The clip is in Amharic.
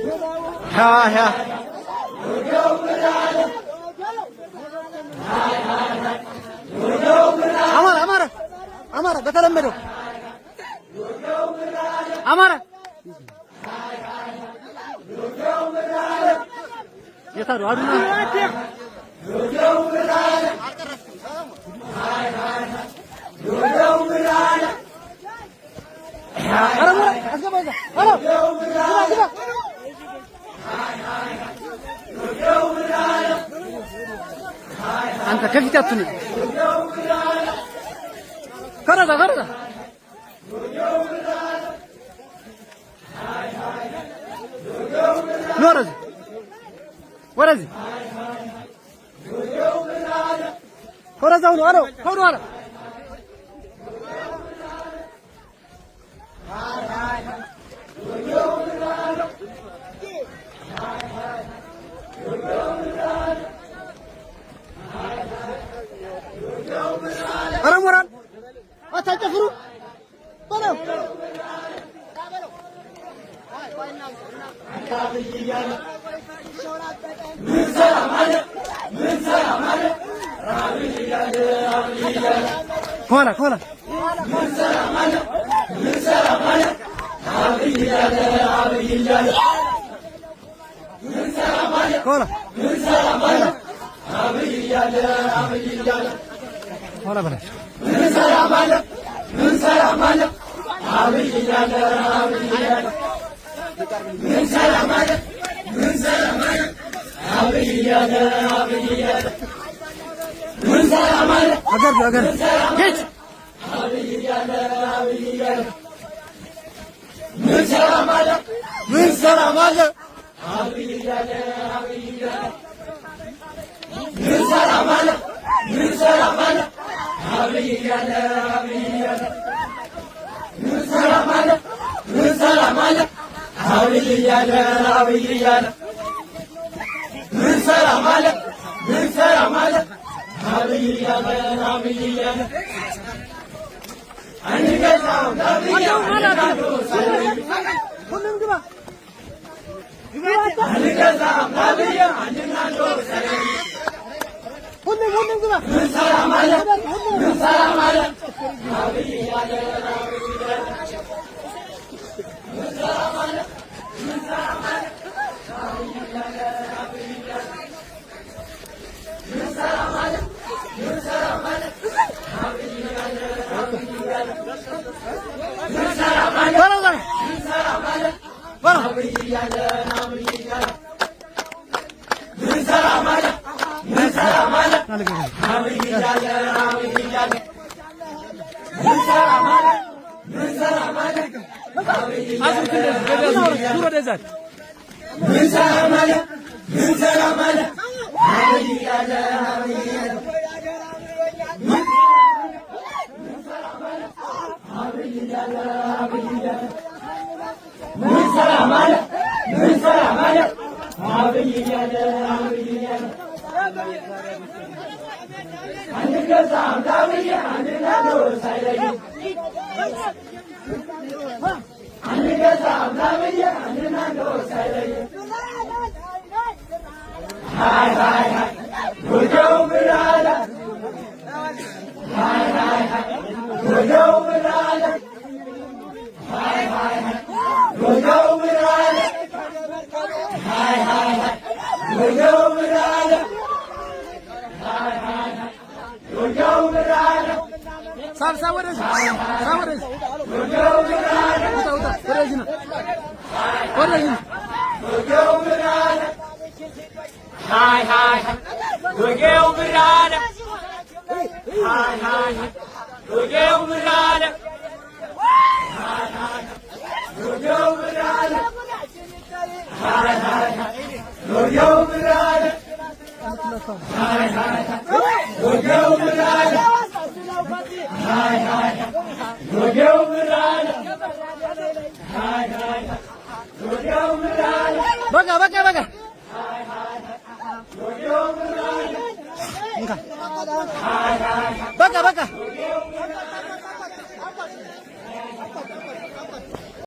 ያ አማራ አማራ አማራ በተለመደው አማራ የታዱ አዱና አንተ ከፊት አትሁን። ከረዛ ከረዛ ወረዚህ ወረዚህ ወረዛ ሁኑ አለው ሁኑ አለ። ኧረ ሞራል አታጨፍሩ በለው። ከኋላ ከኋላ ከኋላ ኋላ በላቸው። ምን ሰላም አለ? ምን ሰላም አለ? አብይ እያለ አብይ እያለ ምን ሰላም አለ? ምን ሰላም አለ? አብይ እያለ አብይ እያለ ምን ሰላም አለ? አገር አገር ሂድ። አብይ እያለ አብይ እያለ ምን ሰላም አለ? ምን ሰላም አለ? አብይ እያለ አብይ እያለ ምን ሰላም አለ? ምን ሰላም አለ? አብይ እያለ አብይ እያለ ምን ሰላም አለ? ምን ሰላም አለ? አብይ እያለ አብይ እያለ ምን ሰላም አለ? ምን ሰላም አለ? አብይ እያለ አብይ እያለ አንገዛም ለአብይ ሁሉም ግባ። አንገዛም ለአብይ አንድና ሁሉም ሁሉም ግባ። ምን ሰላም አለ? ምን ሰላም አለ? አብይ እያለ ምን ሰላም አለ? ምን ሰላም አለ? አብይ እያለ አብይ እያለ ምን ሰላም አለ? ምን ሰላም አለ? አብይ እያለ አብይ እያለ ምን ሰላም አለ? በለው ዛሬ ምን ሰላም አለ? በለው። አብይ እያለ አብይ እያለ ምን ሰላም አለ? ምን ሰላም አለ? አብይ እያለ አብይ እያለ ምን ሰላም አለ? ምን ሰላም አለ? አብይ እያለ ምን ሰላም አለ? ምን ሰላም አለ? አብይ እያለ አብይ እያለ ምን ሰላም አለ? አብይ እያለ አብይ እያለ ምን ሰላም አለ? ምን ሰላም አለ? አብይ እያለ አብይ እያለ አንገዛም ለአብይ አንድና ሳይለይ አንገዛም ለአብይ አንድና ሳይለይ ሃይ ሃይ ሃይ ወዲያው ብር አለ ሃይ ሃይ ሃይ ወዲያው ብር አለ ሃይ ሃይ ሃይ ወዲያው ብር አለ ሃይ ሃይ ሃይ ወዲያው ብር አለ ሃይ ሃይ ሃይ ወዲያው ብር አለ ሳብ ሳብ ወደዚህ ሳብ ወደዚህ ወዲያው ብር አለ ውጣ ውጣ ወደዚህ ነው ወደዚህ ነው። ወዲያው ብር አለ ሃይ ሃይ ሃይ ወዲያው ብር አለ ሃይ ሃይ ሃይ ወዲያው ብር አለ።